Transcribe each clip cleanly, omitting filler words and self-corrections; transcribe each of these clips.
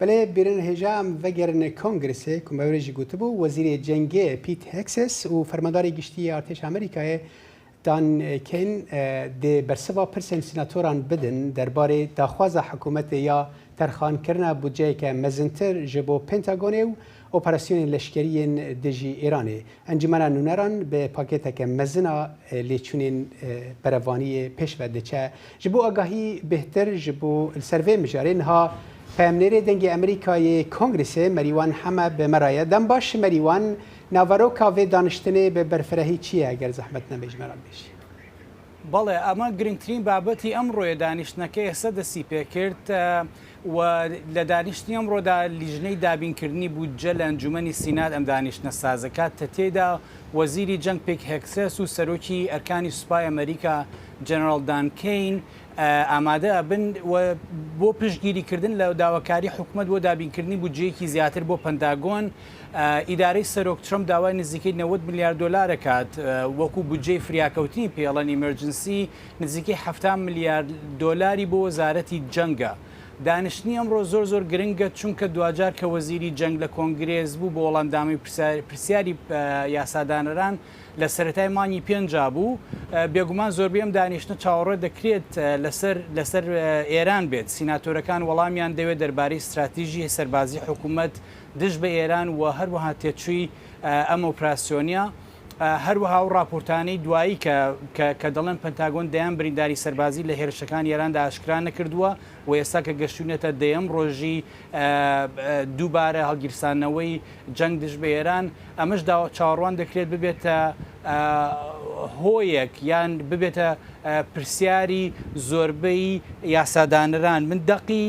Belê bîrin hêja em vegerin Kongresê ku me wê jî gotibû Wezîrê Cengê Pete Hegseth û Fermandarê Giştî yê Artêşa Amerîkayê Dan Caine dê bersiva pirsên senatoran bidin derbarê daxwaza hikûmetê ya terxankirina budceyeke mezintir ji bo Pentagonê û operasyonên leşkerî yên dijî Îranê. Encûmena Nûneran bi pakêteke mezin a lêçûnên berevaniyê pêş ve diçe. Ji bo agahî bêhtir ji bo li ser vê mijarê niha peyamnêrê Dengê Amerîka yê Kongresê Merîwan Heme bi me re ye. Dem baş Merîwan, naveroka vê daniştinê bi berfirehî çi ye eger zehmet nebe ji me re bibêjî? بەڵێ ئەمە گرنگترین بابەتی ئەمڕۆیە دانیشتنەکە ئێستا دەستی پێکرد و لە دانیشتنی ئەمڕۆدا لیژنەی دابینکردنی بودجە لە ئەنجومەنی سینات ئەم دانیشتنە سازەکات تە تێیدا وەزیری جەنگ پیت هێگسێس و سەرۆکی ئەرکانی سوپای ئەمریکا جەنەراڵ دان کەین ئامادە ئەبن و بۆ پشتگیریکردن لە داواکاری حکومەت بۆ دابینکردنی بودجەیەکی زیاتر بۆ پەنتاگۆن ئیدارەی سەرۆک ترەمپ داوای نزیکەی 90 ملیار دۆلار ئەکات وەکو بودجەی فریاکەوتنی پێڵەن emergency نزیکەی 70 ملیار دۆلاری بۆ وەزارەتی جەنگە. دانیشتنی ئەمڕۆ زۆر زۆر گرنگە چونکە دواجار کە وەزیری جەنگ لە کۆنگرێس بوو بۆ وەڵامدانەوەی پرسیاری یاسادانەران لە سەرەتای مانگی پێنجا بوو، بێگومان زۆربەی ئەم دانیشتنە چاوەڕێ دەکرێت لەسەر لەسەر ئێران بێت، سیناتۆرەکان وەڵامیان دەوێت دەربارەی ستراتیژی سەربازی حکومەت دژ بە ئێران و هەروەها تێچووی ئەم ئۆپراسیۆنە، هەروەها ئەو ڕاپۆرتانەی دوایی کە کە دەڵێن پنتاگۆن دەیان برینداری سەربازی لە هێرشەکانی ئێراندا ئاشکرا نەکردووە و ئێستا کە گەشتوونەتە دەیەم ڕۆژی دووبارە هەڵگیرسانەوەی جەنگ دژ بە ئێران، ئەمەش چاوەڕوان دەکرێت ببێتە هۆیەک یان ببێتە پرسیاری زۆربەی یاسادانەران. من دەقی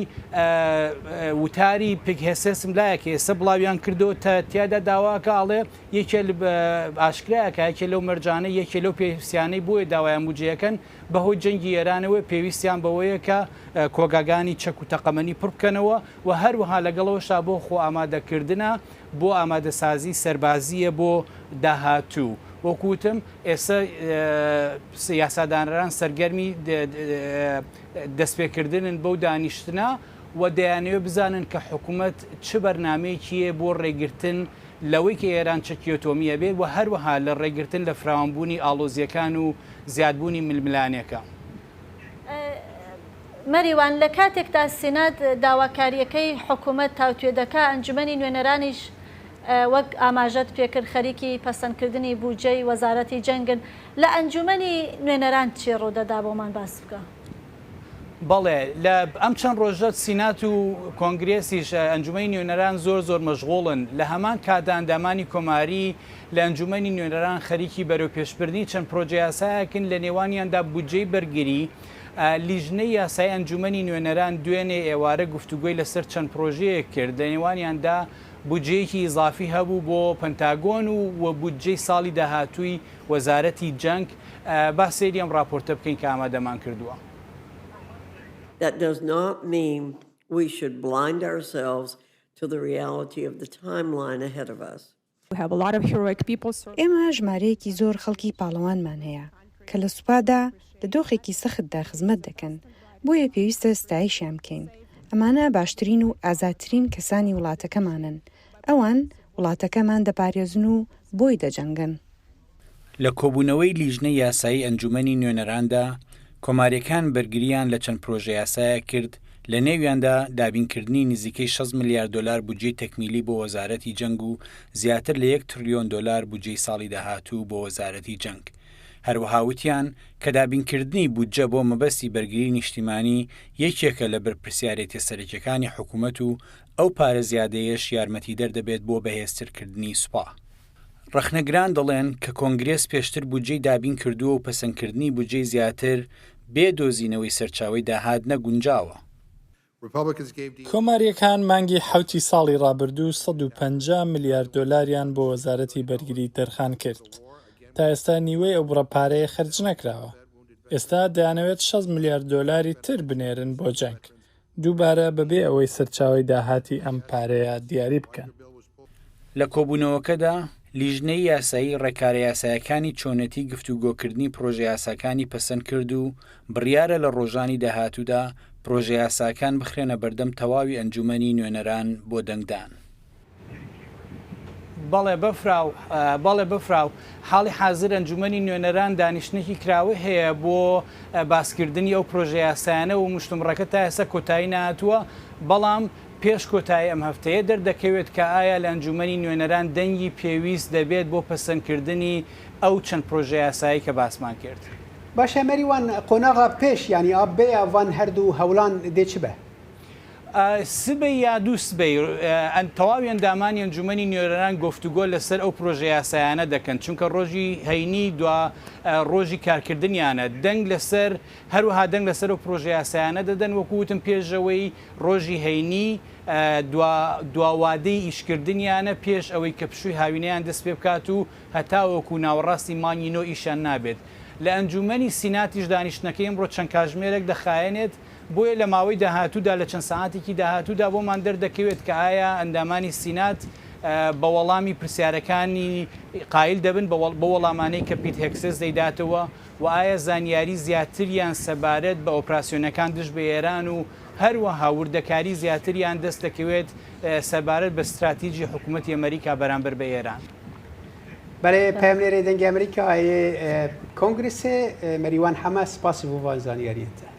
وتاری پیت هێگسێسم لایە کە ئێستا بڵاویان کردەوە تیادا داواکە ئەڵێ یەکێ ئاشکرایەکە یەکێ لەو مەرجانەی یەکێ لەو پێویستیانەی بۆیە داوایان بودجەیەکەن بەهۆی جەنگی ئێرانەوە پێویستیان بەوەیە کە کۆگاگانی چەک و تەقەمەنی پڕ بکەنەوە و هەروەها لەگەڵەوەشا بۆ خۆئامادەکردنە بۆ ئامادەسازی سەربازییە بۆ داهاتوو. وەکو وتم ئێستا یاسادانەران سەرگەرمی دەستپێکردنن بەو دانیشتنە و دەیانەوێت بزانن کە حکومەت چ بەرنامەیەکی هەیە بۆ ڕێگرتن لەوەی کە ئێران چەکی ئەتۆمی هەبێت و هەروەها لە ڕێگرتن لە فراوانبوونی ئاڵۆزییەکان و زیادبوونی ململانێکە. مەریوان، لە کاتێکدا سینات داواکارییەکەی حکومەت تاوتوێ دەکا، ئەنجومەنی نوێنەرانیش وەک ئاماژەت پێکرد خەریکی پەسەندکردنی بودجەی وەزارەتی جەنگن، لە ئەنجومەنی نوێنەران چی ڕوودەدا بۆمان باس بکە؟ بەڵێ، لە ئەم چەند ڕۆژە سینات و کۆنگرێسیش، ئەنجومەنی نوێنەران زۆر زۆر مەشغوڵن، لە هەمان کاتدا ئەندامانی کۆماری لە ئەنجومەنی نوێنەران خەریکی بەرەوپێشبردنی چەند پرۆژەیاسایەکن لە نێوانیاندا بودجەی بەرگری، لیژنەی یاسایی ئەنجومەنی نوێنەران دوێنێ ئێوارە گفتوگۆی لەسەر چەند پرۆژەیەک کرد لە نێوانیاندا بودجەیەکی ئیزافی هەبوو بۆ پنتاگۆن و و بودجەی ساڵی داهاتووی وەزارەتی جەنگ، با سەیری ئەم ڕاپۆرتە بکەین کە ئامادەمان کردووە. That does not mean we should blind ourselves to the reality of the timeline ahead of us. ئێمە ژمارەیەکی زۆر خەڵکی پاڵەوانمان هەیە کە لە سوپادا لە دۆخێکی سەختدا خزمەت دەکەن، بۆیە پێویستە ستایشیان بکەین. ئەمانە باشترین و ئازاترین کەسانی وڵاتەکەمانن، ئەوان وڵاتەکەمان دەپارێزن و بۆی دەجەنگن. لە کۆبوونەوەی لیژنەی یاسایی ئەنجوومەنی نوێنەراندا، کۆمارییەکان بەرگرییان لە چەند پرۆژەیاسایەک کرد، لە نێویاندا دابینکردنی نزیکەی 60 ملیار دۆلار بودجەی تەکمیلی بۆ وەزارەتی جەنگ و زیاتر لە یەک ترلیۆن دۆلار بودجەی ساڵی داهاتوو بۆ وەزارەتی جەنگ. هەروەها وتیان کە دابینکردنی بودجە بۆ مەبەستی بەرگری نیشتیمانی یەکێکە لە بەرپرسیارێتیە سەرەکیەکانی حکومەت و ئەو پارە زیادەیەش یارمەتیدەر دەبێت بۆ بەهێزترکردنی سوپا. ڕەخنەگران دەڵێن کە کۆنگرێس پێشتر بودجەی دابین کردووە و پەسەندکردنی بودجەی زیاتر بێ دۆزینەوەی سەرچاوەی داهات نەگونجاوە. کۆمارییەکان مانگی حەوتی ساڵی ڕابردوو 150 ملیار دۆلاریان بۆ وەزارەتی بەرگری تەرخان کرد. تا ئێستا نیوەی ئەو بڕە پارەیە خەرج نەکراوە. ئێستا دەیانەوێت 60 ملیار دۆلاری تر بنێرن بۆ جەنگ. دووبارە بەبێ ئەوەی سەرچاوەی داهاتی ئەم پارەیە دیاری بکەن. لە کۆبوونەوەکەدا، لیژنەی یاسایی ڕێکارە یاسایەکانی چۆنێتی گفتوگۆکردنی پڕۆژەیاساکانی پەسەند کرد و بڕیارە لە ڕۆژانی داهاتوودا پرۆژەیاساکان بخرێنە بەردەم تەواوی ئەنجوومەنی نوێنەران بۆ دەنگدان. بەڵێ بەفراو بەڵێ بەفراو حاڵی حازر ئەنجومەنی نوێنەران دانیشتنێکی کراوەی هەیە بۆ باسکردنی ئەو پرۆژە یاسایانە و مشتومڕەکە تا ئێستا کۆتایی نەهاتووە بەڵام پێش کۆتایی ئەم هەفتەیە دەردەکەوێت کە ئایا لە ئەنجومەنی نوێنەران دەنگی پێویست دەبێت بۆ پەسەندکردنی ئەو چەند پرۆژە یاسایەی کە باسمان کرد. باشە مەریوان قۆناغا پێش یانی ئا بێیا ڤان هەردوو هەولان دێ چ بە؟ سبەی یا دووسبەی تەواوی ئەندامانی ئەنجومەنی نوێنەران گفتوگۆ لەسەر ئەو پرۆژە یاسایانە دەکەن، چونکە ڕۆژی هەینی دوا ڕۆژی کارکردنیانە، دەنگ لەسەر هەروەها دەنگ لەسەر ئەو پرۆژە یاسایانە دەدەن، وەکو وتم پێش ئەوەی ڕۆژی هەینی دوا دوا وادەی ئیشکردنیانە پێش ئەوەی کە پشووی هاوینەیان دەست پێ بکات و هەتاوەکو ناوەڕاستی مانگی نۆ ئیشیان نابێت. لە ئەنجومەنی سیناتیش دانیشتنەکەی ئەمڕۆ چەند کاژمێرێک دەخایەنێت، بۆیە لە ماوەی داهاتوودا لە چەند سەعاتێکی داهاتوودا بۆمان دەردەکەوێت کە ئایا ئەندامانی سینات بە وەڵامی پرسیارەکانی قایل دەبن بەو وەڵامانەی کە پیت هێگسێس دەیداتەوە و ئایا زانیاری زیاتریان سەبارەت بە ئۆپراسیۆنەکان دژ بە ئێران و هەروەها وردەکاری زیاتریان دەست دەکەوێت سەبارەت بە ستراتیجی حکوومەتی ئەمریکا بەرامبەر بە ئێران. بەێ پەیامنێرێ دەنگی ئەمریکا کۆنگرسێ مەریوان حەمە سپاسی بۆ ڤان زانیاریەتە.